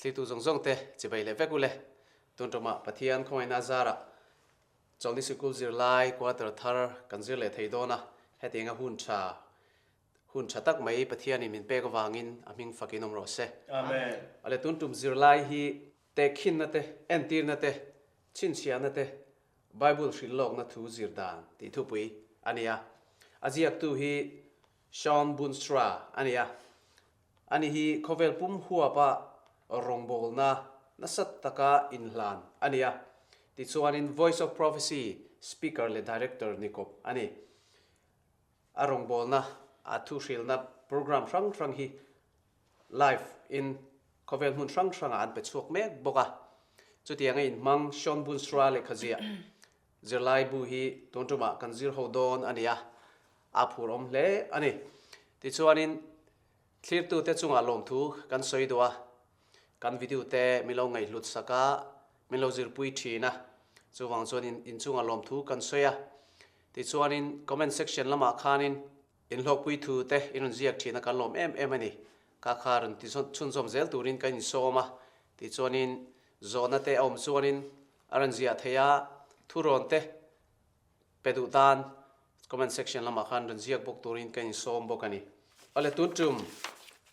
Thlitu zawng zawng te chibai leh vek ule. Tun tumah Pathian khawngaihna zarah Chawlhni Sikul zirlai quarter thar kan zir leh thei dawn a, hetianga hun tha hun tha tak mai Pathianin min pek avangin a hming fakin awm rawh se. Amen. Ale tun tum zirlai hi tehkhinna te, entirna te, chhinchhiahna te, Bible hrilh lawkna thu zir dan tih thupui a ni a. A ziaktu hi Shawn Boonstra a ni a. Ani hi khawvel pum huapa rawngbawlna nasa taka inhlan a ni a. Tichuanin Voice of Prophecy Speaker leh Director ni kawp a ni. A rawngbawlna a thuhrilna program hrang hrang hi live in khawvel hmun hrang hrangah an pe chhuak mek bawk a. Chutianga inhmang Shawn Boonstra lehkhaziah zirlai bu hi tun tumah kan zir ho dawn a ni a, a phur awm hle a ni. Tichuanin thlirtute chungah lawmthu kan sawi duh a, kan video te min lo ngaihhlut sak a, min lo zirpui thin a, chuvang chuan inchungah lawmthu kan sawi a. Tichuanin comment section lamah khanin Inhlawkpui thu te in rawn ziak thin a kan lawm em em a ni. Ka kha rawn ti chhunzawm zel turin kan insawm a, tichuanin zawhna te a awm chuanin a rawn ziah theih a, thurawn te pe duh tan comment section lamah khan rawn ziak bawk turin kan insawm bawk a ni. Awle tun tum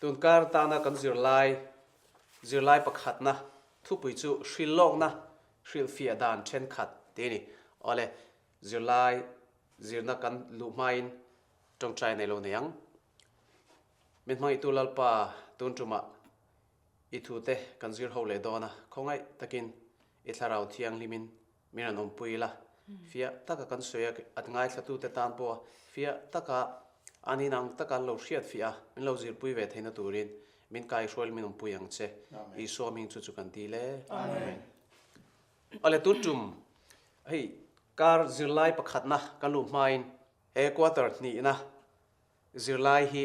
tun kar tana kan zirlai zirlai pakhatna thupui chu hrilhlawkna hrilhfiah dan thenkhat tih a ni. Awle zirlai Zirna kan luh hmain tawngtai nei lo nei ang. Min hmangaihtu Lalpa tun tumah i thute kan zir ho leh dawn a, khawngaih takin i thlarau thianghlimin min rawn awmpui ila, fiah taka kan sawi a, at ngaithlatute tan pawha fiah taka an inang taka an lo hriat fiah a, min lo zirpui ve theihna turin min kaihruail min awmpui ang che. Isua hming chu chu kan ti le. Amen. Awle tun tum hei kar zirlai pakhatna kan luh hmain he quarter hnihna zirlai hi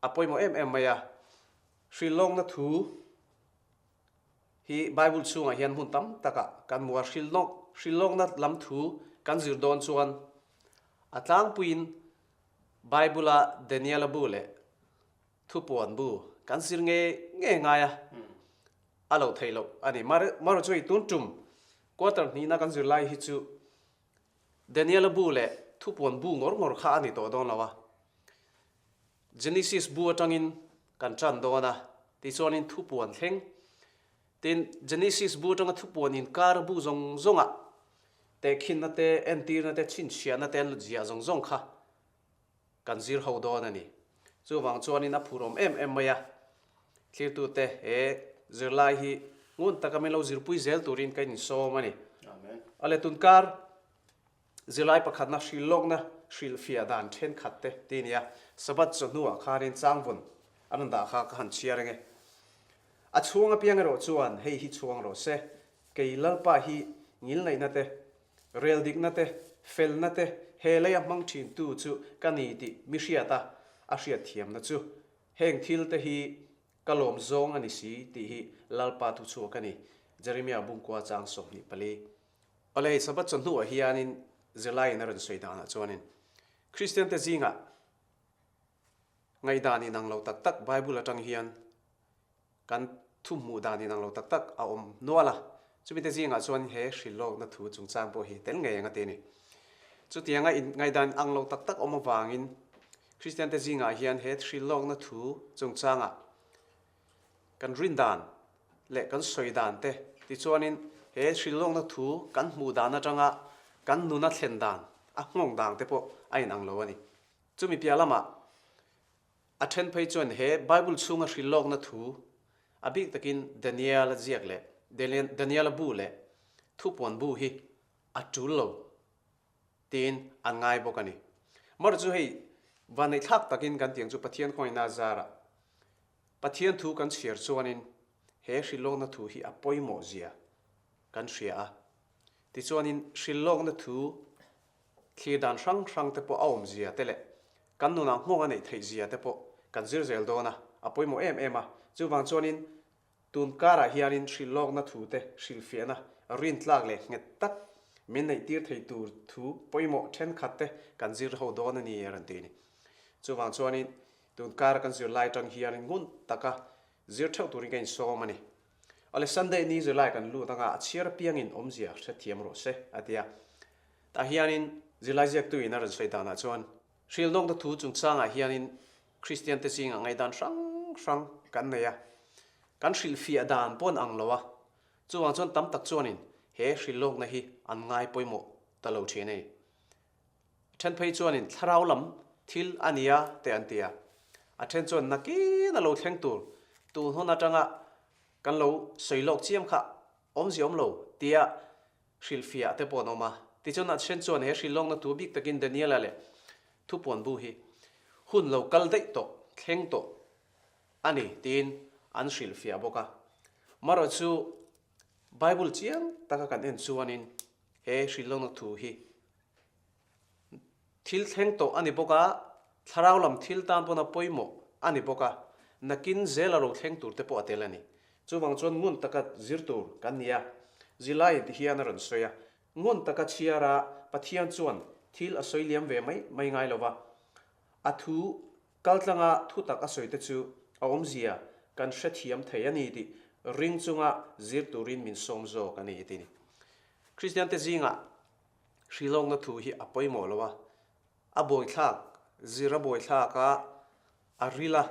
a pawimawh em em mai a. Hrilhlawkna thu hi Bible chhungah hian hmun tam takah kan hmu a, hrilhlawkna lam thu kan zir dawn chuan a tlangpuiin Bible-a Daniela bu leh Thupuan bu kan zir nge nge ngai a, a lo theih loh a ni. Marawh chu hei tun tum quarter hnihna kan zir lai hi chu Daniela bu leh Thupuan bu ngawr ngawr kha a ni tawh dawn lo a. Genesis bu atangin kan tan dawn a, tichuanin Thupuan thleng. Tin, Genesis bu atanga Thupuan inkar bu zawng zawngah tehkhinna te, entirna te, chhinchhiahna te an lut ziah zawng zawng kha Kan zir ho dawn a ni. Chuvang chuanin a phur awm em em mai a. Thlirtute he zirlai hi ngun taka min lo zirpui zel turin ka insawm a ni. Awle tunkar zirlai pakhatna hrilhlawkna hrilhfiah dan thenkhat te ti nia. Sabbath chawhnuah khanin changvun an rawn dah kha ka han chhiar ange. A chhuang apiang erawh chuan hei hi chhuang rawh se. Kei Lalpa hi ngilneihna te Rel dikna te, felna te he leia hmang thintu chu ka ni tih mi hriat a, a hriat thiamna chu. Heng thil te hi ka lawm zawng a ni si tih hi Lalpa thu chhuak a ni, Jeremia bungkua chang 24. Awle hei Sabbath chawhnuah hianin zirlaiin a rawn sawi danah chuanin Kristiante zingah ngaihdan inang lo tak tak Bible atang hian Kan thu hmuh dan inang lo tak tak a awm nual a, chumite zingah chuan he hrilhlawkna thu chungchang pawh hi tel ngei ang a ti a ni. Chutianga ngaihdan ang lo tak tak awm avangin Kristiante zingah hian he hrilhlawkna thu chungchangah kan rin dan leh kan sawi dan te tichuanin he hrilhlawkna thu kan hmuh dan atanga kan nuna thlen dan a nghawng dang te pawh a inang lo a ni. Chumi piah lamah A then phei chuan he Bible chhunga hrilhlawkna thu, a bik takin Daniel-a ziak leh Daniel-a bu leh thupuan bu hi a tul lo tiin an ngai bawk a ni. Mawrh chu hei vanneihthlak takin kan tiang chu Pathian khawngaihna zarah Pathian thu kan chhiar chuanin he hrilhlawkna thu hi a pawimawh zia kan hria a. Tichuanin hrilhlawkna thu Thlir dan hrang hrang te pawh a awm zia te leh kan nunah nghawng a neih theih zia te pawh kan zir zel dawn a, a pawimawh em em a. Chuvang chuanin tun karah hianin hrilhlawkna thu te hrilhfiahna rintlak leh nghet tak min neih tir thei tur thu pawimawh thenkhat te kan zir ho dawn a ni a rawn ti a ni. Chuvang chuanin tun kara kan zir lai atang hianin ngun taka zir theuh turin ka insawm a ni. Awle Sunday ni zirlai kan lut anga a chhiar apiangin awmzia hrethiam rawh se a ti a. Tah hianin zirlai ziaktuin a rawn sawi danah chuan hrilhnawkna thu chungchangah hianin Kristian te zingah ngaihdan hrang hrang kan nei a, kan hrilhfiah dan pawh an ang lo a, chuvang chuan tam tak chuanin he hrilhlawkna hi an ngai pawimawh ta lo thin a ni. Then phei chuanin thlarau lam thil a nia te an ti a, a then chuan nakin a lo thleng tur tun hun atanga kan lo sawi lawk chiam kha awmzia awm lo tia hrilhfiah te pawh an awm a. Tichuan a then chuan he hrilhlawkna tu bik takin Daniela leh thupuan bu hi hun lo kal daih tawh, thleng tawh a ni tiin an hrilhfiah bawk a. Marawh chu Bible chiang taka kan en chuanin he hrilhlawkna thu hi Thil thleng tawh a ni bawk a, thlarau lam thil tan pawn a pawimawh a ni bawk a, nakin zel a ro thleng tur te pawh a tel a ni. Chuvang chuan ngun taka zir tur kan ni a, zilai ti hian a rawn sawi a. Ngun taka chhiar a, Pathian chuan thil a sawi liam ve mai mai ngai lo va, a thu kaltlanga thutak a sawi te chu a awmzia kan hrethiam thei a ni tih ring chunga zir turin min sawm zawk a ni ti ni. Kristian te zingah Hrilawkna thu hi a pawimawh lo a, a bawithlak, zir a bawithlak a, a ril a,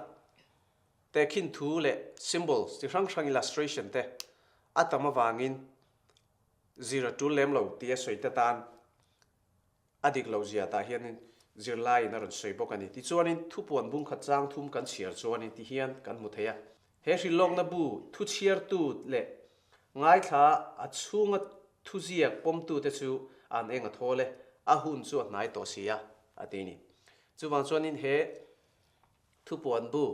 tehkhin thu leh symbols chi hrang hrang illustration te a tam avangin zir a tul lem lo tih a sawi te tan a dik lo zia tah hianin zirlaiin a rawn sawi bawk a ni. Tichuanin thupuan bungkhat chang thum kan chhiar chuanin ti hian kan hmu thei a. He hrilhlawkna bu thuchhiartu leh ngaithla a chhunga thuziak pawmtute chu an eng a thawl e, a hun chu a hnai tawh si a, a ti ni. Chuvang chuanin he thupuan bu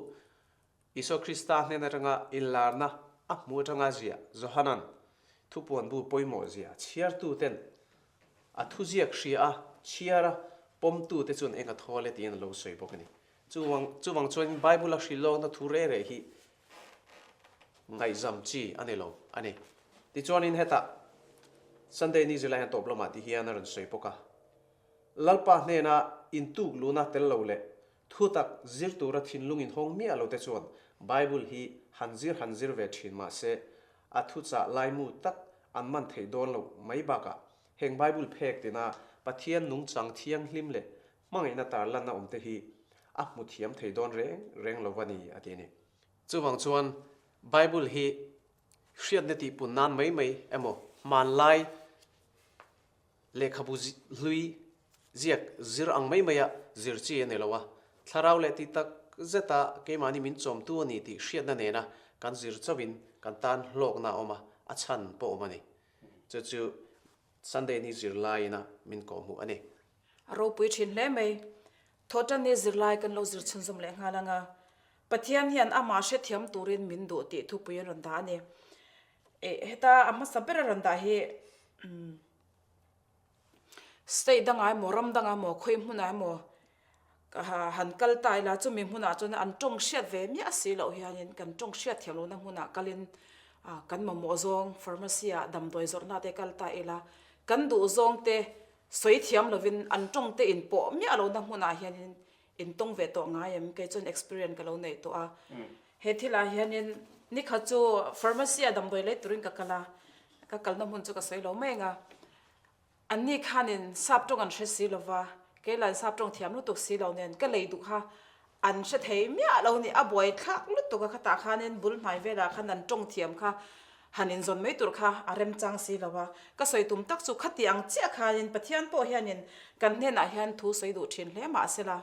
Isua Krista hnen atanga inlarna a hmu atanga ziah Johanan thupuan bu pawimawh zia chhiartuten a thuziak hria a chhiar a pawmtute chuan eng a thawl e tiin a lo sawi bawk a ni. Chuvang chuvang chuan Bible a hrilhlawkna thu reh reh hi ngaihzam chi a ni lo a ni. Tichuanin hetah Sunday ni zirlai hian tawp lamah ti hian a rawn sawi bawk a. Lalpa hnena intuk luna tel lo leh thutak zir tura thinlung inhawng miah lo te chuan Bible hi han zir han zir ve thin mah se a thuchah laimu tak an man theih dawn loh mai bakah heng Bible phek tina Pathian nungchang thianghlim leh Hmangaihna tarlanna awm te hi a hmu thiam thei dawn reng reng lo va ni, a ti a ni. Chuvang chuan Bible hi hriatna tih pun nan mai mai emaw hmanlai lehkhabu hlui ziak zir ang mai maia zir chi a ni lo a, thlarau leh tih tak zeta keimahni min chawmtu a ni tih hriatna nena kan zir chauhin kan tan hlawkna a awm a, a chhan pawh awm a ni. Chu chu Sunday ni zirlaiin a min kawhhmuh a ni. A ropui thin hle mai. Thawhtanni zirlai kan lo zir chhunzawm leh nghal ang a. Pathian hian amah hrethiam turin min duh tih thupui a rawn dah a ni. Eh, heta a hmasa ber a rawn dah hi umm state dangah emaw ram dangah emaw khawi hmunah emaw han kal ta ila chumi hmunah chuan an tawng hriat ve miah si loh hianin kan tawng hriat thiam lohna hmunah kalin kan mamawh zawng pharmacy ah damdawi zawrhna te kal ta ila kan duh zawng te Sawi thiam lovin an tawng te in pawh miah lohna hmunah hianin in tawng ve tawh ngai em? Kei chuan experience ka lo neih tawh a. He thilah hianin nikhat chu pharmacy ah damdawi lei turin ka kal a, ka kalna hmun chu ka sawi lo mai ang a. Anni khanin sap tawng an hre si lova, kei lah in sap tawng thiam lutuk si lo nen ka lei duh kha An hre thei miah lo ni, a buai thlak lutuk a, khatah khanin bul hnai velah khan an tawng thiam kha han inzawn mai tur kha a remchang si lo a. Ka sawi tum tak chu khati ang chiah khanin Pathian pawh hianin kan hnenah hian thu sawi duh thin hle mah sela,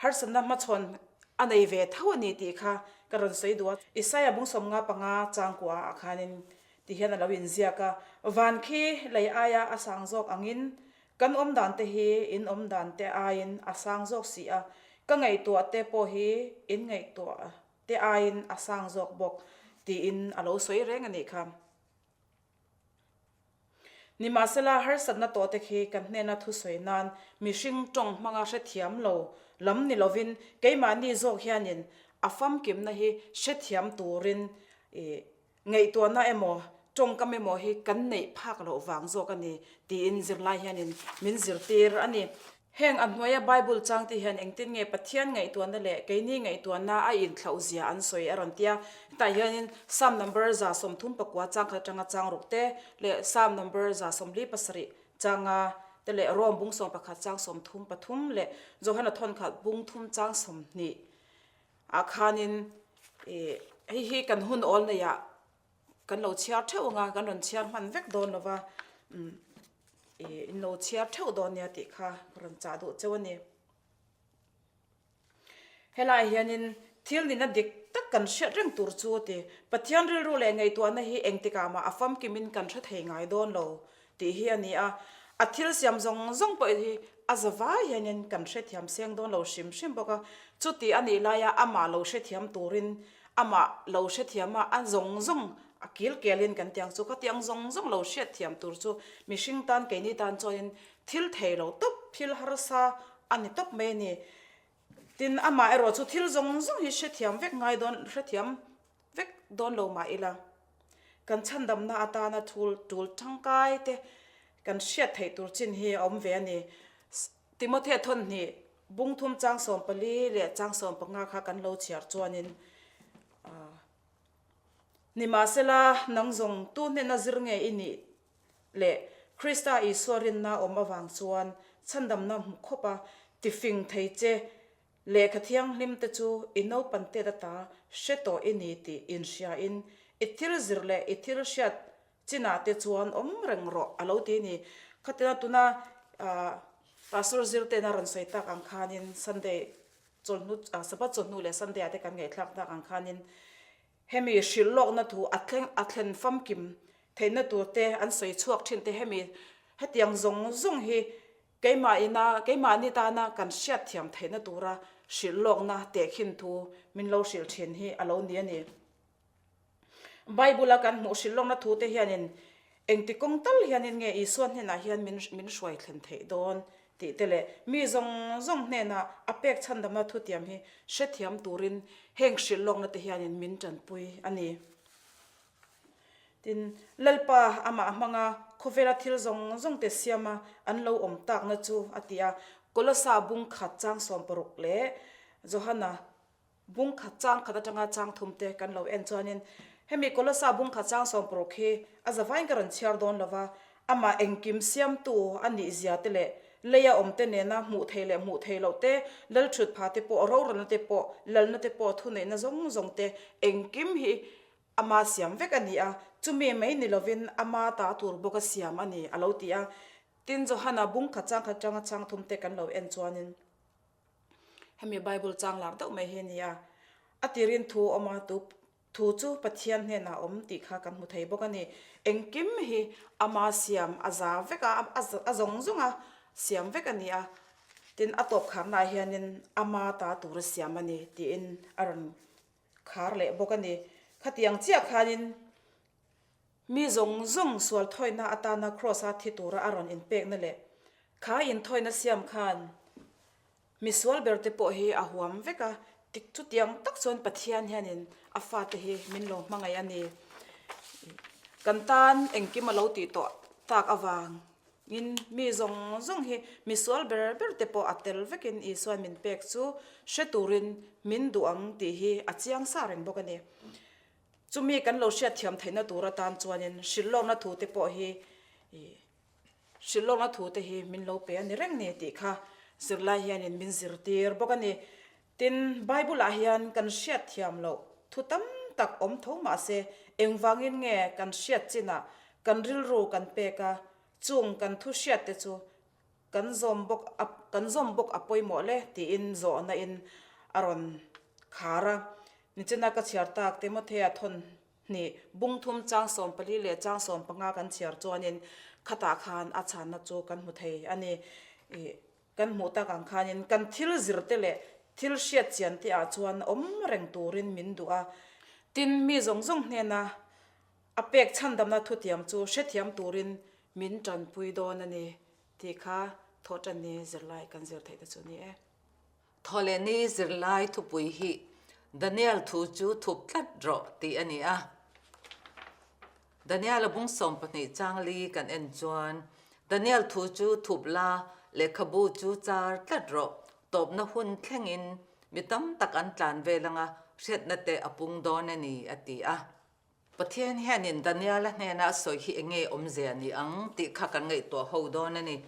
harsatna hmachhawn a nei ve tho a ni tih kha ka rawn sawi duh a. Isaia bungsawmnga panga changkua ah khanin ti hian a lo inziak a, Van khi lei aia a sang zawk angin Kan awm dan te hi in awm dan te aiin a sang zawk si a, ka ngaihtuah te pawh hi in ngaihtuah te aiin a sang zawk bawk tiin a lo sawi reng a nih kha. Nimahsela, harsatna tawh te khi kan hnena thusawi nan mihring tawng hmanga hrethiam lo lam ni lovin keimahni zawk hianin a famkimna hi hrethiam turin ih Ngaihtuahna emaw, tawngkam emaw hi kan neih phak loh vang zawk a ni tiin zirlai hianin min zirtir a ni. Heng a hnuaia Bible changte hian engtin nge Pathian ngaihtuahna leh keini ngaihtuahna a inthlauh zia an sawi a rawn ti a. Hetah hianin Psalm number 134 chang khat atanga chang ruk te leh Psalm number 47 changa te leh Rome bung 11 chang 33 leh Johana thawnkhat bung thum chang 20 ah khanin ih hei hi kan hun awl neihah Kan lo chhiar theuh ang a, kan rawn chhiar hman vek dawn lo va, umm ih in lo chhiar theuh dawn nia tih kha ka rawn chah duh cheu a ni. Helai hianin thil nihna dik tak kan hriat reng tur chu a ti. Pathian rilru leh ngaihtuahna hi engtikah mah a famkimin kan hre thei ngai dawn lo tih hi a ni a. A thil siam zawng zawng pawh hi a za vai hianin kan hrethiam seng dawn lo hrim hrim bawk a. Chuti a nih laia amah lo hrethiam turin Amah lo hrethiam a, a zawng zawng a kil kelin kan tiang chu khatiang zawng zawng lo hriatthiam tur chu mihring tan keini tan chuanin thil thei lo tawp, thil harsa a ni tawp mai a ni. Tin, amah erawh chu thil zawng zawng hi hrethiam vek ngai dawn, hrethiam vek dawn lo mah ila, kan chhandamna atana thul tul tangkai te kan hriat theih tur chin hi a awm ve a ni. Timothea thawnhnih bung thum chang 14 leh chang 15 kha kan lo chhiar chuanin Nimahsela nang zawng tu hnena zir nge i nih leh Krista Isua rinna awm avang chuan chhandamna hmu khawp a tifing thei che lehkha thianghlim te chu i naupan tet ata hre tawh i ni tih inhriain i thil zir leh i thil hriat Chinah te chuan awm reng rawh a lo ti a ni. Khatina tuna Pastor Zirtena rawn sawi tak ang khanin Sunday chawlhnu Sabbath chawlhnu leh Sunday ah te kan ngaihthlak tak ang khanin hemi hrilh lawkna thu a thleng a thlen famkim theihna tur te an sawi chhuak thin te hemi hetiang zawng zawng hi keimah ina keimahni tana kan hriatthiam theihna tura hrilh lawkna tehkhin thu min lo hrilh thin hi a lo ni a ni. Bible-a kan hmuh hrilh lawkna thute hianin engti kawng tal hianin nge Isua hnenah hian min min hruai thlen theih dawn tih te leh mi zawng zawng hnenah a pek chhandamna thutiam hi hrethiam turin heng hrilh lawkna te hianin min tanpui a ni. Tin, Lalpa amah hmanga khawvela thil zawng zawng te siama an lo awm takna chu a ti a, Kolosa bung khat chang 60 leh Johana Bung khat chang khat atanga chang thum te kan lo en chuanin hemi Kolosa bung khat chang 60 hi a zavain ka rawn chhiar dawn lo va, amah engkim siamtu a nih zia te leh leia awm te nena hmuh theih leh hmuh theih loh te, lal thut pha te pawh, rorelna te pawh, lalna te pawh, thuneihna zawng zawng te engkim hi ama siam vek a ni a, chumi mai ni lovin ama ta tur bawka siam a ni a lo ti a. Tin, Johana bung khat chang khat atanga chang thum te kan lo en chuanin. Hemi Bible chang lar deuh mai hi a ni a, a tirin thu a awm a, tu thu chu Pathian hnenah a awm tih kha kan hmu thei bawk a ni. Engkim hi ama siam a za vek a, a zawng zawng a siam vek a ni a, tin a tawp kharnaah hianin ama ta tura siam a ni tiin a rawn khar leh bawk a ni. Khatiang chiah khanin Mi zawng zawng sual thawihna atana Kraws-a thi tura a rawn inpekna leh kha inthawihna siam khan mi sual berte pawh hi a huam vek a, tik chutiang tak chuan Pathian hianin a fate hi min lo hmangaih a ni. Kan tan engkim a lo tih tawh tak avangin mi zawng zawng hi mi sual ber berte pawh a tel vekin Isua'n min pek chu hre turin min duh ang tih hi a chiang sa reng bawk a ni. Chumi kan lo hriatthiam theihna tur atan chuanin hrilhlawkna thute pawh hi hrilhlawkna thute hi min lo pe a ni reng ni tih kha zirlai hianin min zirtir bawk a ni. Tin, Bible-ah hian kan hriatthiam loh thu tam tak awm tho mah se, engvangin nge kan hriat chinah kan rilru kan pek a, chung kan thu hriatte chu Kan zawm bawk a, kan zawm bawk a pawimawh le tiin zawhna in a rawn khar a. Nichina ka chhiar tak Timothea thawn hnih bung thum chang 14 leh chang 15 kan chhiar chuanin khatah khan a chhanna chu kan hmu thei a ni. Ih, kan hmuh tak ang khanin kan thil zir te leh thil hriat chian te ah chuan awm reng turin min duh a. Tin, mi zawng zawng hnena a pek chhandamna thutiam chu hrethiam turin Min tanpui dawn a ni tih kha thawhtanni zirlai kan zir theih te chu a ni e. Thawhlehni zirlai thupui hi Daniel thu chu thup tlat rawh tih a ni a. Daniel-a bung 12 chang li kan en chuan Daniel thu chu thup la. Lehkhabu chu char tlat rawh, tawpna hun thlengin mi tam tak an tlan vel anga hriatna te a pung dawn a ni, a ti a. Pathian hianin Daniela hnena a sawi hi enge awmzia ni ang tih kha kan ngaihtuah ho dawn a ni.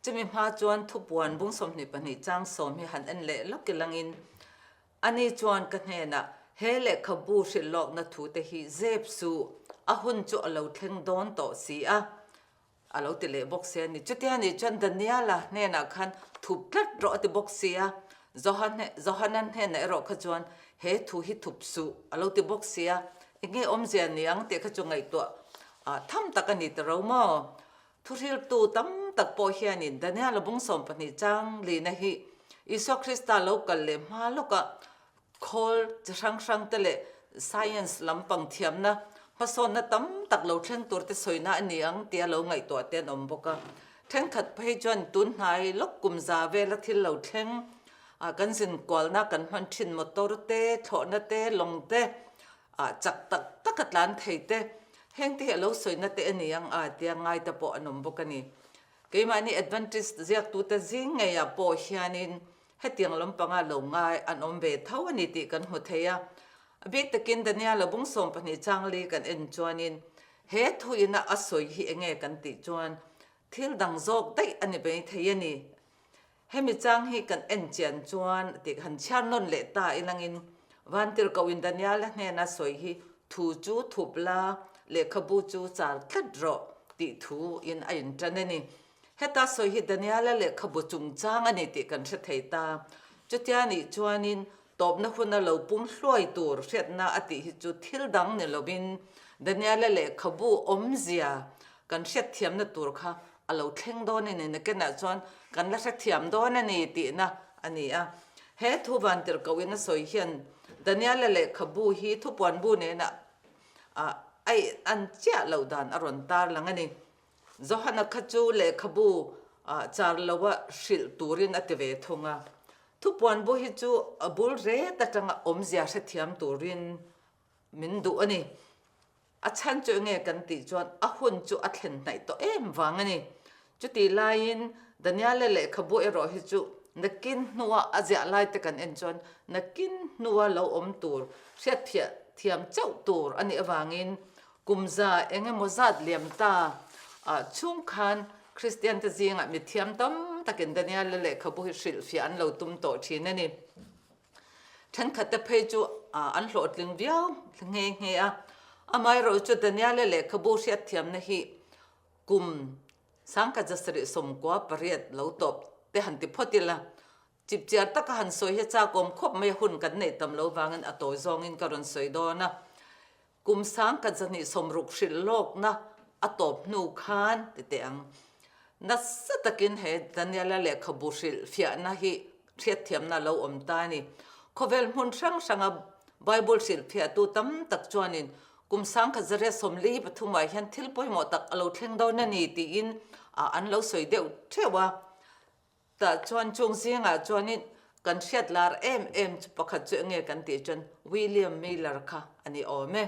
Chumi hma chuan thupuan bung 22 chang sawm hi han en leh lawk ilangin Ani chuan ka hnenah, He lehkhabu hrilh lawkna thute hi zep suh, a hun chu a lo thleng dawn tawh si a, a lo ti leh bawk si a ni. Chutia nih chuan Daniela hnenah khan thup tlat rawh a ti bawk si a, Johana hnenah erawh kha chuan he thu hi thup suh a lo ti bawk si a, eng nge awmzia ni ang tih kha chu ngaihtuah tham tak a ni ta ro maw? Thuhriltu tam tak pawh hianin Daniela bung 12 chang lihna hi Isua Krista lo kal leh hma lawkah khawl chi hrang hrang te leh science lampang thiamna hmasawnna tam tak lo thleng tur te sawina a ni ang tia lo ngaihtuah te an awm bawk a. Thenkhat phei chuan tun hnai lawk kum za vela thil lo thleng kan zin kualna kan hman thin motor te, thlawhna te, lawng te, Ah chak tak tak a tlan thei te, heng te hi a lo sawina te a ni ang a tia ngai te pawh an awm bawk a ni. Keimahni Adventist ziaktute zing ngeiah pawh hianin hetiang lampanga lo ngai an awm ve tho a ni tih kan hmu thei a. A bik takin Daniela bung 12 changli kan en chuanin he thuina a sawi hi enge kan tih chuan thil dang zawk daih a ni mai thei a ni. Hemi chang hi kan en chian chuan tih han chhiar nawn leh ta ilangin Vantirhkohin Daniela hnena sawi hi thu chu thup la, lehkhabu chu char tlat rawh tih thu in a intan a ni. Heta sawi hi Daniela lehkhabu chungchang a ni tih kan hre thei ta. Chutia nih chuanin tawpna huna lo pum hluai tur hriatna a tih hi chu thil dang ni lovin Daniela lehkhabu awmzia kan hriatthiamna tur kha a lo thleng dawn a ni, nakinah chuan kan la hrethiam dawn a ni tihna a ni a. He thu vantirhkohin a sawi hian Daniela lehkhabu hi thupuanbu nena a an chiah loh dan a rawn tarlang a ni. Johana kha chu lehkhabu char loa hrilh turin a ti ve thung a. Thupuanbu hi chu a bul ret atanga awmzia hrethiam turin min duh a ni. A chhan chu enge kan tih chuan a hun chu a thlen hnaih tawh em vang a ni. Chutih laiin Daniela lehkhabu erawh hi chu nakin hnua a ziah lai te kan en chuan nakin hnua lo awm tur hriatphiah thiam chauh tur a nih avangin kum za eng emaw zat liam ta chhung khan Kristian te zingah mithiam tam takin Daniela lehkhabu hi hrilhfiah an lo tum tawh thin a ni. Thenkhatte phei chu an hlawhtling viau nghe nghe a. Amaherawh chu Daniela lehkhabu hriatthiamna hi kum 1998 lo tawp te han ti phawt ila, chipchiar taka han sawi hi chakawm khawp mai a hun kan neih tam lo vangin a tawi zawngin ka rawn sawi dawn a. Kum 1960 hrilh lawkna a tawp hnu khan ti teh ang. Nasa takin he Daniela lehkhabu hrilh fiahna hi hriatthiamna a lo awm ta a ni. Khawvel hmun hrang hranga Bible hrilh fiahtu tam tak chuanin kum 1943 ah hian thil pawimawh tak a lo thleng dawn a ni tiin an lo sawi deuh theuh a. Tah chuan chung zingah chuanin kan hriat lar em em chu pakhat chu enge kan tih chuan William Miller kha a ni awm e.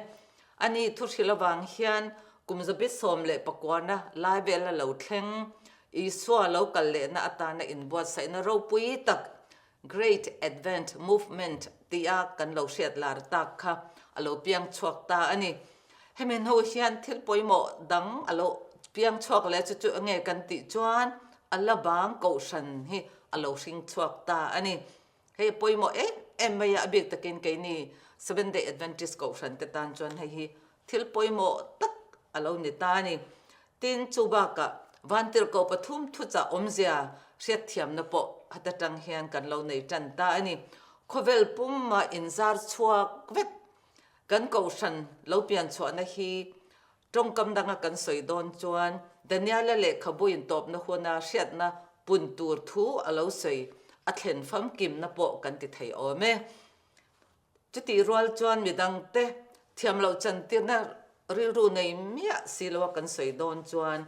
Ani thuhrilh avang hian kum zabi 19 na lai vela lo thleng Isua lo kal lehna atana inbuatsaihna ropui tak Great Advent Movement tia kan lo hriat lar tak kha a lo piang chhuak ta a ni. Hemi hnu hian thil pawimawh dang a lo piang chhuak leh chu chu enge kan tih chuan a la bang kohhran hi a lo hring chhuak ta a ni. Hei a pawimawh em em mai a, a bik takin keini Seventh Day Adventist kohhran te tan chuan hei hi thil pawimawh tak a lo ni ta a ni. Tin, chu bakah Vantirhkoh pathum thuchah awmzia hriatthiamna pawh hata tang hian kan lo nei tan ta a ni. Khawvel puma inzar chhuak vek Kan kohhran lo pian chhuahna hi tawngkam danga kan sawi dawn chuan Daniela lehkhabu intawpna huna hriatna pun tur thu a lo sawi a thlen famkimna pawh kan ti thei awm e. Chutih rual chuan midangte thiam loh chantirna rilru nei miah si loa kan sawi dawn chuan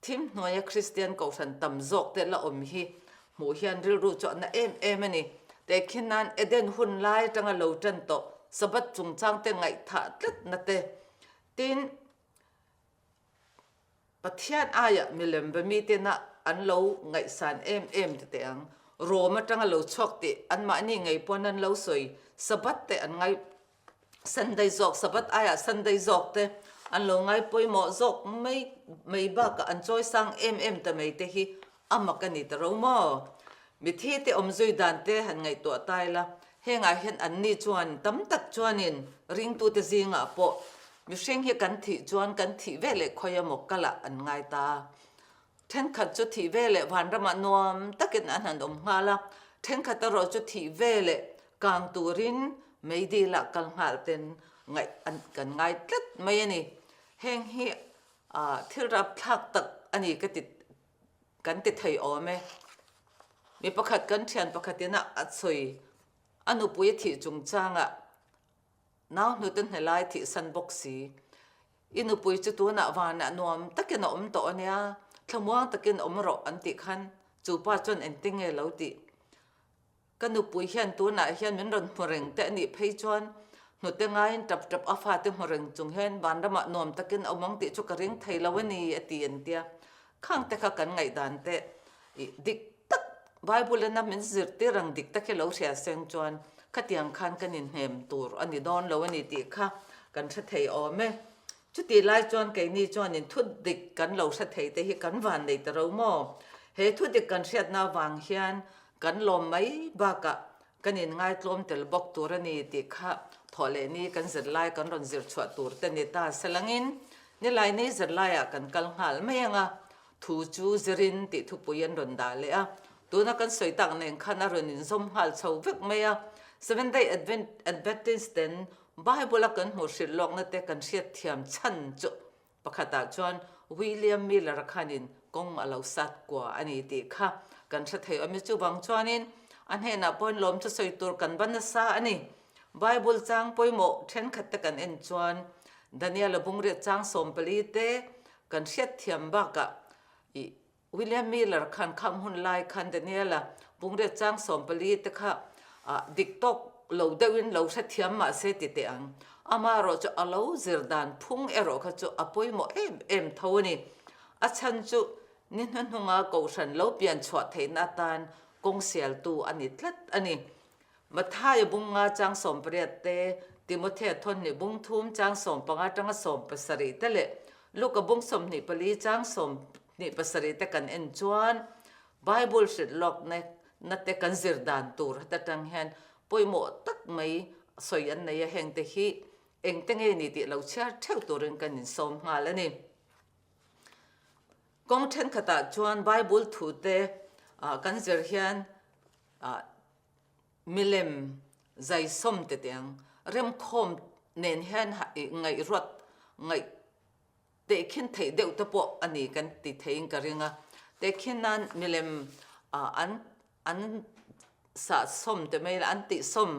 Thim hnuaia Kristian kohhran tam zawk te la awm hi hmuh hian rilru chu a na em em a ni. Tehkhin nan Eden hun lai atanga lo tan tawh Sabbath chungchang te ngaihthah tlatna te, tin, Pathian aia milem va mitena an lo ngaihsan em em ti teh ang. Rom atanga lo chhuak tih anmahni ngei pawn an lo sawi Sabbath te an ngai Sunday zawk Sabbath aiah Sunday zawk te an lo ngai pawimawh zawk mai mai bakah an chawi sang em em ta mai te hi a mak a ni ta ro maw? Mithi te awm zui dan te han ngaihtuah ta ila hengah hian anni chuan tam tak chuanin ringtute zingah pawh mihring hi kan thih chuan kan thih ve leh khawi emaw kalah an ngai ta. Thenkhat chu thih ve leh vanramah nuam takin an han awm nghal a, thenkhat erawh chu thih ve leh kang turin meidilah kal nghal ten ngaih an kan ngai tlat mai a ni. Heng hi thil rapthlak tak a ni ka ti kan ti thei awm e. Mi pakhat kan thian pakhatin a a sawi a nupui a thih chungchangah Nau hnute hne lai thihsan bawk si. I nupui chu tunah vanah nuam takin a awm tawh a nia, thlamuang takin awm rawh an tih khan chu pa chuan engtin nge lo tih. Ka nupui hian tunah hian min rawn hmu reng te a nih phei chuan hnute ngaiin tap tap a fate hmu reng chung hian vanramah nuam takin a awm ang tih chu ka ring thei lo a ni a ti an tia. Khang te kha kan ngaihdan te i dik tak Bible ina min zirtir ang dik tak hi lo hria seng chuan khatiang khan kan inhnem tur a ni dawn lo a ni tih kha kan hre thei awm e. Chutih lai chuan keini chuanin thu dik kan lo hre thei te hi kan van nei ta ro maw? He thu dik kan hriatna avang hian kan lawm mai bakah kan inngaitlawm tel bawk tur a ni tih kha thawh leh ni kan zirlai kan rawn zir chhuah tur te ni ta selangin nilaini zirlaiah kan kal nghal mai ang a, Thu chu zirin tih thupui an rawn dah leh a, tuna kan sawi tak nen khan a rawn inzawm nghal chho vek mai a. Seventh Day Adventist ten Bible a kan hmuh hrilh lawkna te kan hriat thiam chhan chu pakhatah chuan William Miller-a khanin kawng a lo sat kua a ni tih kha kan hre thei awm e. Chuvang chuanin a hnenah pawhin lawm chu sawi tur kan va nasa a ni. Bible chang pawimawh thenkhat te kan en chuan Daniel-a bungriat chang 14 te Kan hriatthiam bakah i William Miller khan khang hun lai khan Daniela bungriat chang 14 te kha dik tawk lo deuhin lo hrethiam mah se ti teh ang. Amaherawh chu a lo zir dan phung erawh kha chu a pawimawh em em tho a ni. A chhan chu ni hnuhnunga kohhran lo pian chhuah theihna atan kawng sialtu a ni tlat a ni. Mathaia bung nga chang 18 te, Timothea thawnhnih bung thum chang 15 atanga 17 te leh Luka bung 24 chang 27 te kan en chuan Bible hrilh lawkna na te kan zir dan tur heta tang hian pawimawh tak mai sawi an nei a, heng te hi engte nge ni tih lo chhiar theuh turin kan insawm nghal a ni. Kawng thenkhatah chuan Bible thu te kan zir hian Milem zaisawm te tiang remkhawm nen hian ngaihruat ngaih tehkhin theih deuh te pawh a ni kan ti theiin ka ring a. Tehkhin nan milem an an sahsawm te mai la an tihsawm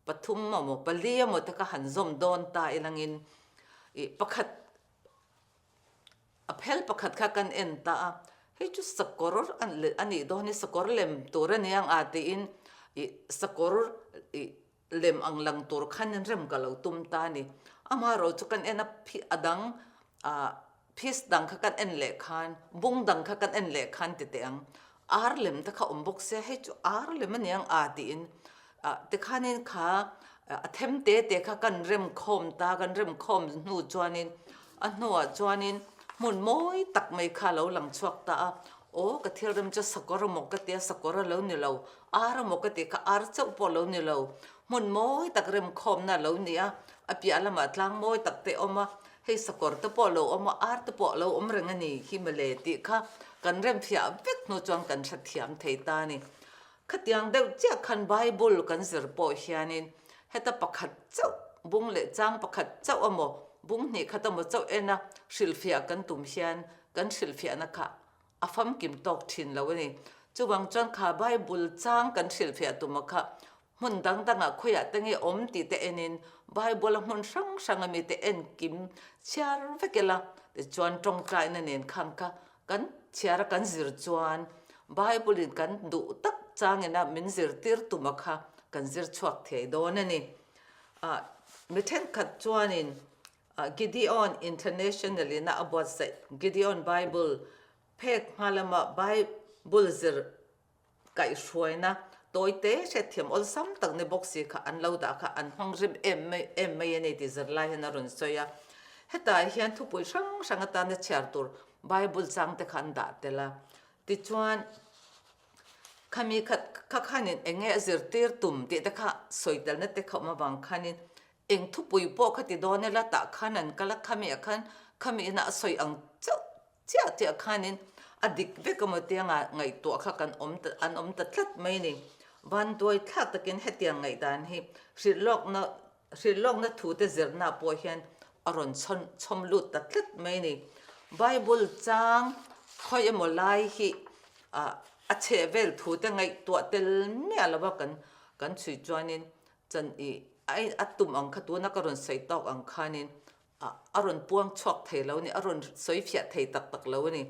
pathum emaw pali emaw te kha han zawm dawn ta ilangin ih pakhat A phel pakhat kha kan en ta a, hei chu sakawr a nih dawn hi sakawr lem tur a nia ang a tiin ih sakawr ih lem ang lang tur khan in rem ka lo tum ta a ni. Amaherawh chu kan en a a dang ah piece dang kha kan en leh khan bung dang kha kan en leh khan ti teh ang. Ar lem te kha awm bawk sia hei chu ar lem a nia ang a tiin ah tikhanin kha a them te te kha kan rem khawm ta kan rem khawm hnu chuanin A hnuah chuanin hmun mawi tak mai kha a lo lang chhuak ta a, Aw ka thil rem chu sakawr amaw ka ti a, sakawr a lo ni lo, ar amaw ka ti kha ar chauh pawh a lo ni lo, hmun mawi tak remkhawmna a lo ni a, a piah lamah tlang mawi tak te a awm a, hei sakawr te pawh a lo awm a, ar te pawh a lo awm reng a ni hi mawle tih kha kan remfiah vek hnu chuan kan hrethiam thei ta a ni. Khatiang deuh chiah khan Bible kan zir pawh hianin heta pakhat chauh, bung leh chang pakhat chauh emaw, bung hnih khat emaw chauh ena hrilhfiah kan tum hian kan hrilhfiahna kha a famkim tawk thin lo a ni. Chuvang chuan kha Bible chang kan hrilhfiah tuma kha hmun dang dangah khawiah te nge awm tih te enin Bible a hmun hrang hrang ami te enkim chhiar vek ila tichuan tawngtaina nen khang kha Kan chhiar a kan zir chuan Bible in kan duh tak changin a min zirtir tum a kha kan zir chhuak thei dawn a ni. Mi thenkhat chuanin Gideon International in a buatsaih Gideon Bible. Phek hma lama Bible zir kaihhruaina tawite hriatthiam awlsam tak ni bawk si kha an lo dah kha an hmang rim em mai em mai a ni tih zirlai hian a rawn sawi a. Hetah hian thupui hrang hrang atana chhiar tur Bible chang te kha an dah tel a. Tichuan, khami khat kha khanin eng nge a zirtir tum tih te kha sawi telna te kha awm avang khanin eng thupui pawh kha ti dawn ila tah khan an kal a, khami ah khan khami ina a sawi ang chauh chiah chiah khanin a dik vek emaw tianga ngaihtuah kha kan awm ta an awm ta tlat mai a ni. Vanduai thlak takin hetiang ngaihdan hi hrilhlawkna hrilhlawkna thute zirna pawh hian a rawn chhawn chhawm lut ta tlat mai a ni. Bible chang khawi emaw lai hi ah a chheh vel thute ngaihtuah tel miah lova kan kan chhui chuanin chan ih a tum ang kha tuna ka rawn sawi tawk ang khanin a rawn puang chhuak thei lo a ni, a rawn sawi fiah thei tak tak lo a ni.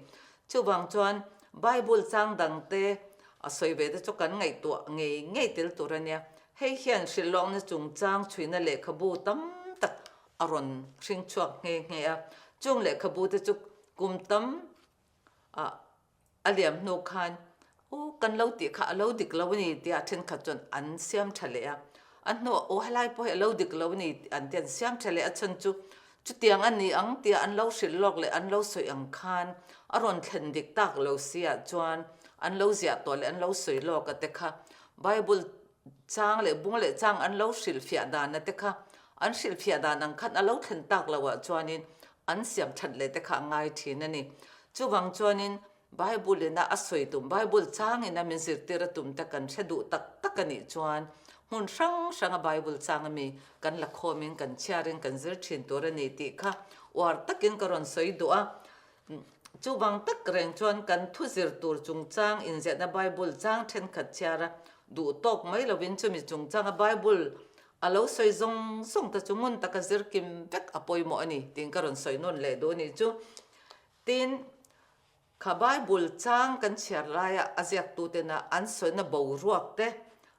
Chuvang chuan Bible chang dangte a sawi ve te chu kan ngaihtuah ngei ngei tel tur a nia. Hei hian hrilhlawkna chungchang chhuina lehkhabu tam tak a rawn hring chhuak nghe nghe a. Chung lehkhabu te chu kum tam ah A liam hnu khan, Aw, kan lo tih kha a lo dik lo a ni tia thenkhat chuan an siam tha leh a. A hnuah, Aw, helai pawh hi a lo dik lo a ni an ti an siam tha leh a chhan chu chutiang a ni ang tia an lo hrilh lawk leh an lo sawi ang khan a rawn thlen dik tak lo siah chuan an lo ziah tawh leh an lo sawi lawk a te kha Bible chang leh bung leh chang an lo hrilhfiah dan a te kha an hrilhfiah dan ang khan a lo thlen tak loh ah chuanin an siam that leh te kha a ngai thin a ni. Chuvang chuanin Bible ina a sawi tum, Bible chang ina min zirtir a tum te kan hre duh tak tak a nih chuan hmun hrang hranga Bible chang ami kan la khawmin kan chhiarin kan zir thin tur a ni tih kha uar takin ka rawn sawi duh a. Chuvang tak reng chuan kan thu zir tur chungchang inziahna Bible chang thenkhat chhiar a duh tawk mai lovin chumi chungchanga Bible A lo sawi zawng zawng te chu ngun taka zir kim vek a pawimawh a ni tiin ka rawn sawi nawn leh duh a nih chu. Tin, kha Bible chang kan chhiar laia a ziaktutena an sawina boruak te,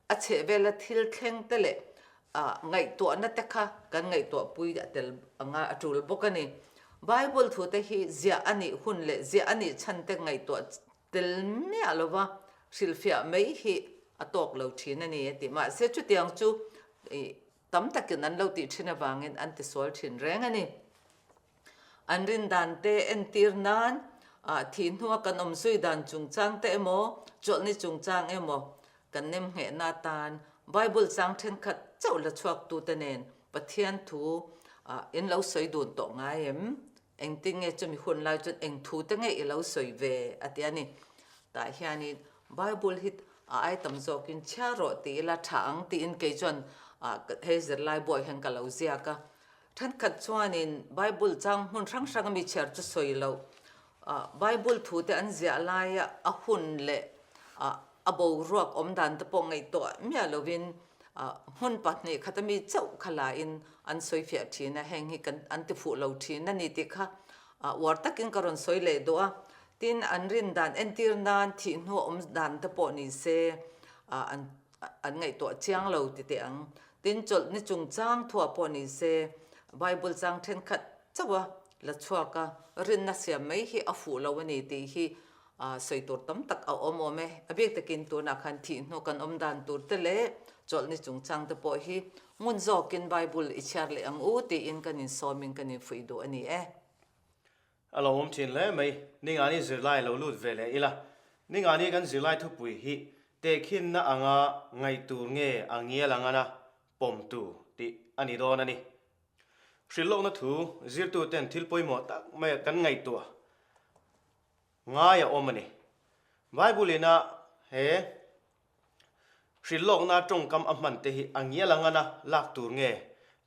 a chhehvela thil thleng te leh ngaihtuahna te kha kan ngaihtuahpui a tel anga a tul bawk a ni. Bible thute hi ziah a nih hun leh ziah a nih chhan te ngaihtuah Tel miah lova hrilhfiah mai hi a tawk lo thin a ni a ti. Mahse chutiang chu tam takin an lo tih thin avangin an tisual thin reng a ni. An rin dan te entir nan thih hnua kan awm zui dan chungchang te emaw, chawlhni chungchang emaw kan nem nghehna atan Bible chang thenkhat chauh la chhuaktute nen Pathian thu in lo sawi dun tawh ngai em? Engtin nge chumi hun lai chuan eng thu te nge i lo sawi ve a ti a ni. Tah hianin Bible hi a ai tam zawkin chhiar rawh ti ila tha ang tiin kei chuan hei zirlai buai hian ka lo ziak a. Thenkhat chuanin Bible chang hmun hrang hrang ami chhiar chu sawi loh. Bible thu te an ziah laia a hun leh a boruak awm dan te pawh ngaihtuah miah lovin Hmun pahnih khat ami chauh kha la in an sawi fiah thin a, heng hi kan an ti fuh lo thin a ni tih kha uar takin ka rawn sawi leh duh a. Tin, an rin dan entir nan thih hnu awm dan te pawh ni se an an ngaihtuah chiang lo ti teh ang. Tin, chawlh ni chungchang thuah pawh ni se Bible chang thenkhat chauh a la chhuak a, rinna siam mai hi a fuh lo a ni tih hi Sawi tur tam tak a awm awm e. A bik takin tunah khan thih hnu kan awm dan tur te leh chawlhni chungchang te pawh hi ngun zawkin Bible i chhiar leh ang u tiin kan insawmin kan infuih duh a ni e. A lo awm thin hle mai. Ningani zirlai lo lut ve leh ila. Ningani kan zirlai thupui hi tehkhinna anga ngaih tur nge a ngial angana pawm tur tih a ni dawn a ni. Hrilhlawkna thu zirtuten thil pawimawh tak maia kan ngaihtuah Ngai a awm a ni. Bible ina he hrilhlawkna tawngkam a hman te hi a ngial a ngana lak tur nge,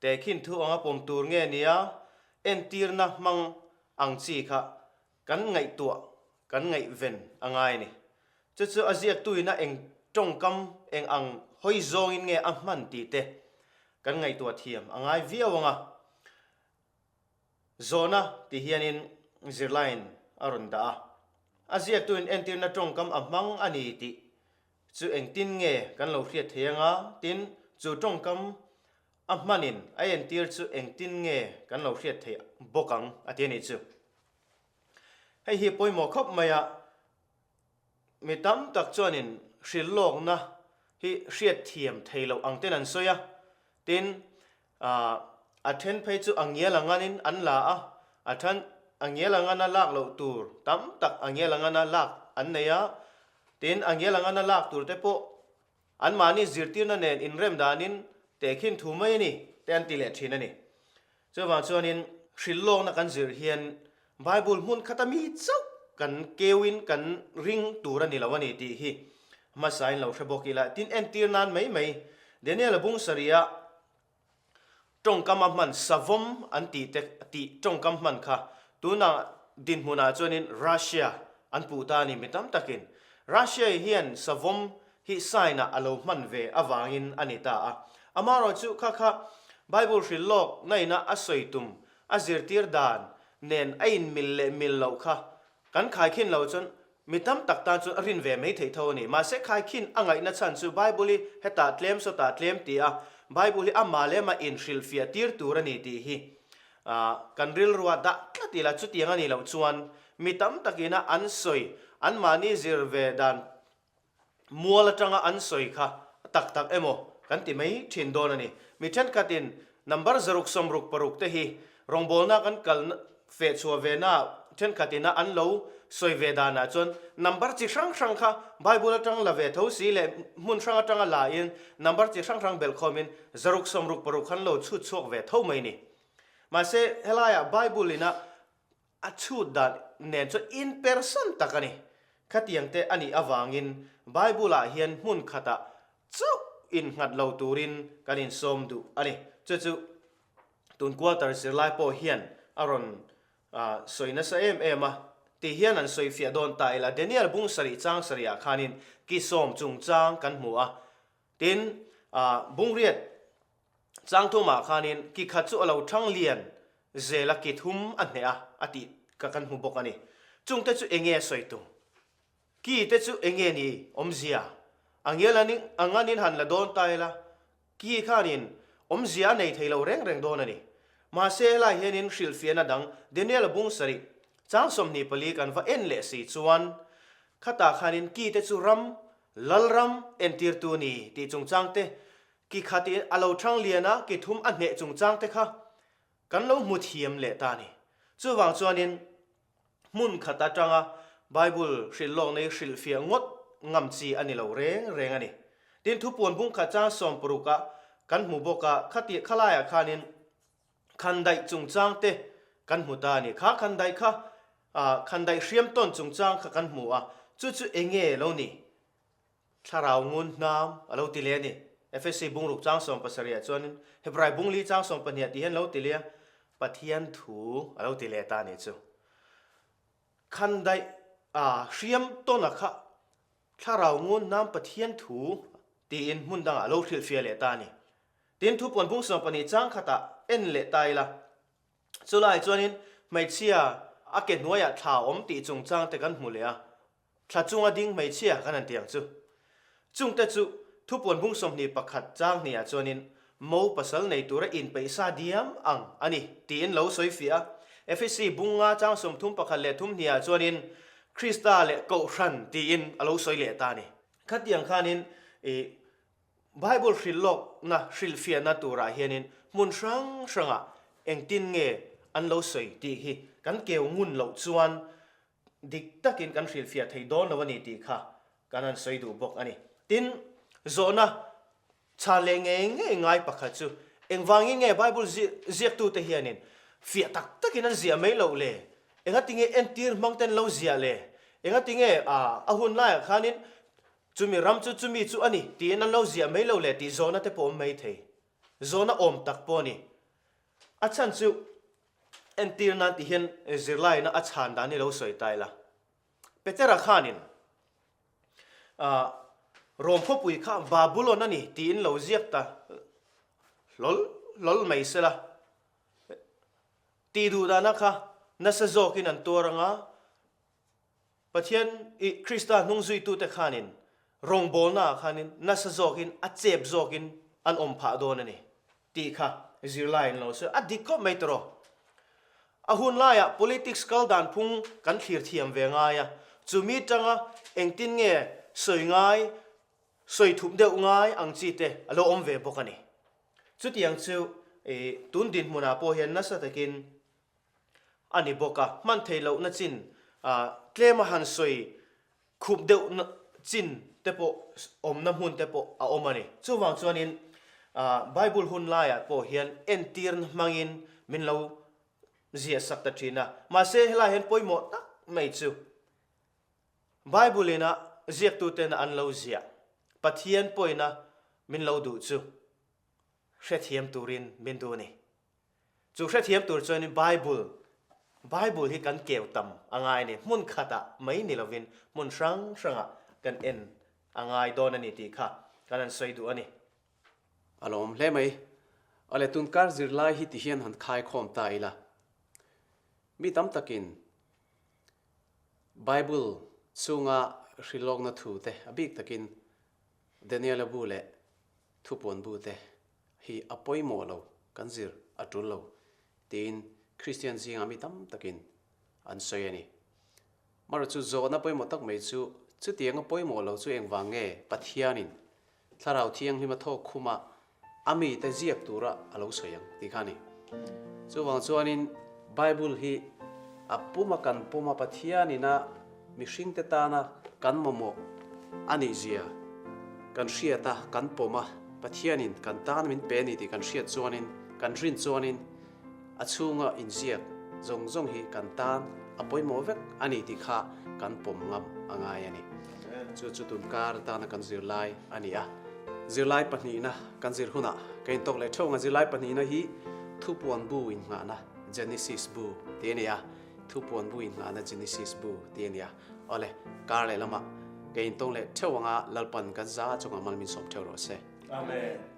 tehkhin thu anga pawm tur nge nia entirna hmang ang chi kha kan ngaihtuah, kan ngaihven a ngai a ni. Chu chu a ziaktuina eng tawngkam eng ang hawi zawngin nge a hman tih te kan ngaihtuah thiam a ngai viau ang a. Zawhna ti hianin zirlaiin a rawn dah a, a ziaktuin entirna tawngkam a hmang a ni tih chu engtin nge kan lo hriat thei anga, tin, chu tawngkam a hmanin a entir chu engtin nge kan lo hriat theih bawk ang a ti a nih chu. Hei hi pawimawh khawp mai a, mi tam tak chuanin hrilh lawkna hi hriat thiam thei loh ang ten an sawi a, tin a then phei chu a ngial a nganin an la a, a then a ngial a ngana lak loh tur tam tak a ngial a ngana lak an nei a, tin a ngial a ngana lak tur te pawh Anmahni zirtirna nen inrem danin tehkhin thu mai a ni te an ti leh thin a ni. Chuvang chuanin hrilhlawkna kan zir hian Bible hmun khata mi chauh kan keuin kan ring tur a ni lo a ni tih hi hmasain lo hre bawk ila. Tin, entir nan mai mai Daniel-a bung sarih-ah Tawngkam a hman savawm an tih te tih tawngkam hman kha tuna dinhmunah chuanin Russia an puh ta a ni mi tam takin. Russia hian savawm hi sign ah a lo hman ve avangin a ni ta a. Amaherawhchu kha kha Bible hrilh lawk na ina a sawi tum a zirtir dan nen a inmil leh mil loh kha Kan khaikhin lo chuan mi tam tak tan chuan a rin ve mai theih tho a ni. Mahse khaikhin a ngaihna chhan chu Bible hi hetah tlem sawtah tlem ti a, Bible hi amah leh amah inhrilhfiah tir tur a ni tih hi kan rilrua dah tlat ila chutiang a nih loh chuan mi tam takina an sawi anmahni zir ve dan Mual atanga an sawi kha tak tak emaw kan ti mai thin dawn a ni. Mi thenkhatin number 666 te hi rawngbawlna kan kal feh chhuah ve na thenkhatina an lo sawi ve danah chuan number chi hrang hrang kha Bible atang la ve tho si leh hmun hrang atanga la in number chi hrang hrang belh khawmin 666 khan lo chhut chhuak ve tho mai ni. Mahse helaiah Bible ina A chhut dan nen chuan in persan tak a ni. Khatiang te a nih avangin Bible-ah hian hmun khatah chauh innghat lo turin kan insawm duh a ni. Chu chu tun quarter zirlai pawh hian a rawn sawi nasa em em a. Ti hian an sawi fiah dawn ta ila Daniel bung sarih chang sarihah khanin ki sawm chungchang kan hmu a. Tin, bungriat Changthumah khanin ki khat chu a lo thang lian zel a, ki thum a hneh a, a tih ka kan hmu bawk a ni. Chungte chu enge a sawi tum? Ki te chu enge ni awmzia? A ngial a nganin han la dawn ta ila, ki khanin awmzia a nei thei lo reng reng dawn a ni. Mahse helai hianin hrilhfiahna dang Daniel-a bung sarih chang 24 kan va en leh si chuan khatah khanin ki te chu ram, lalram entirtu ni tih chungchang te Ki khat in a lo thang lian a, ki thum a hneh chungchang te kha kan lo hmu thiam leh ta a ni. Chuvang chuanin hmun khat atanga Bible hrilh lawk nei hrilh fiah ngawt ngam chi a ni lo reng reng a ni. Tin, thupuan bung khat chang 60 ah kan hmu bawk a, khati khalaiah khanin khandaih chungchang te kan hmu ta a ni. Kha khandaih kha khandaih hriam tawn chungchang kha kan hmu a, chu chu enge lo ni? Thlarau ngun hnam a lo ti leh a ni. Efesi bungruk chang 70 ah chuanin Hebrai bungli chang 12 ah tih hian lo ti leh a, Pathian thu a lo ti leh ta a nih chu. Khandaih a hriam tawn a kha Thlarau ngun hnam Pathian thu tiin hmun dangah a lo hrilhfiah leh ta a ni. Tin, thupuan bung 12 chang khatah en leh ta ila, chulaiah chuanin hmeichhia a ke hnuaiah thla a awm tih chungchang te kan hmu leh a, Thla chunga ding hmeichhia kan han ti ang chu. Chungte chu thupuan bung 21 chang hniah chuanin mo pasal nei tura inpeih sa diam ang a ni tiin lo sawi fiah a. Efesi bung nga chang 31 leh thum hniah chuanin Krista leh Kohhran tiin a lo sawi leh ta a ni. Khatiang khanin i Bible hrilh lawkna hrilhfiahna turah hianin hmun hrang hrangah engtin nge an lo sawi tih hi kan keu ngun loh chuan Dik takin kan hrilhfiah thei dawn lo a ni tih kha kan han sawi duh bawk a ni. Tin, zawhna chhan leh ngei ngei ngai pakhat chu, engvangin nge Bible ziaktute hianin fiah tak takin an ziah mai loh le? Engatinge entir hmang ten lo ziah le? Engatinge a hun laiah khanin chumi ram chu chumi chu a ni tiin an lo ziah mai loh le tih zawhna te pawh awm mai thei. Zawhna awm tak pawh a ni. A chhan chu entir nan ti hian zirlaina a chhan dan hi lo sawi ta ila. Petera khanin Rom khawpui kha Babulon a ni tiin lo ziak ta hlawl hlawl mai sela. Tih duh dana kha nasa zawkin an tuar anga Pathian i Krista hnung zuitute khanin rawngbawlnaah khanin nasa zawkin a chep zawkin an awm phah dawn a ni tih kha zirlai an lo sawi. A dik khawp mai tawh. A hun laiah politics kal dan phung kan thlir thiam ve ngai a, chumi tanga engtin nge sawi ngai, sawi thup deuh ngai ang chi te a lo awm ve bawk a ni. Chutiang chu tun dinhmunah pawh hian nasa takin a ni bawk a, hman theih lohna chin tlema han sawi khup deuh chin te pawh awmna hmun te pawh a awm a ni. Chuvang chuanin Bible hun laiah pawh hian entirna hmangin min lo ziah sak ta thin a. Mahse helai hian pawimawh tak mai chu Bible ina ziaktuten an lo ziah Pathian pawina min lo duh chu hrethiam turin min duh a ni. Chu hrethiam tur chuanin Bible, Bible hi kan keu tam a ngai a ni. Hmun khatah mai ni lovin hmun hrang hrangah kan en a ngai dawn a ni tih kha kan han sawi duh a ni. A lawm hle mai. Awle tunkar zirlai hi ti hian han khaikhawm ta ila. Mi tam takin Bible chhunga hrilhlawkna thu te a bik takin Daniela bu leh Thupuan bu te hi a pawimawh lo, kan zir a tul lo tiin Kristian zingah mi tam takin an sawi a ni. Marawh chu zawhna pawimawh tak mai chu chutianga pawimawh lo chu engvang nge Pathianin Thlarau Thianghlim a thawk khuma a mite ziak tura a lo sawi ang tih kha a ni. Chuvang chuanin Bible hi a puma kan puma Pathianina mihringte tana kan mamawh a nih zia kan hriat a, kan pawm a, Pathianin kan tan min pe a ni tih kan hriat chuanin, kan rin chuanin a chhunga inziak zawng zawng hi kan tan a pawimawh vek a ni tih kha kan pawm ngam a ngai a ni. Chu chu tunkar atana kan zirlai a ni a. Zirlai pahnihna kan zir hunah ka intawk leh theuh ang a, zirlai pahnihna hi Thupuan bu innghahna, Genesis bu tih a ni a. Thupuan bu innghahna Genesis bu tih a ni a. Awle, kar leh lamah ka intawng leh theuh anga Lalpan kan za chungah mal min sawm theuh rawh se. Amen.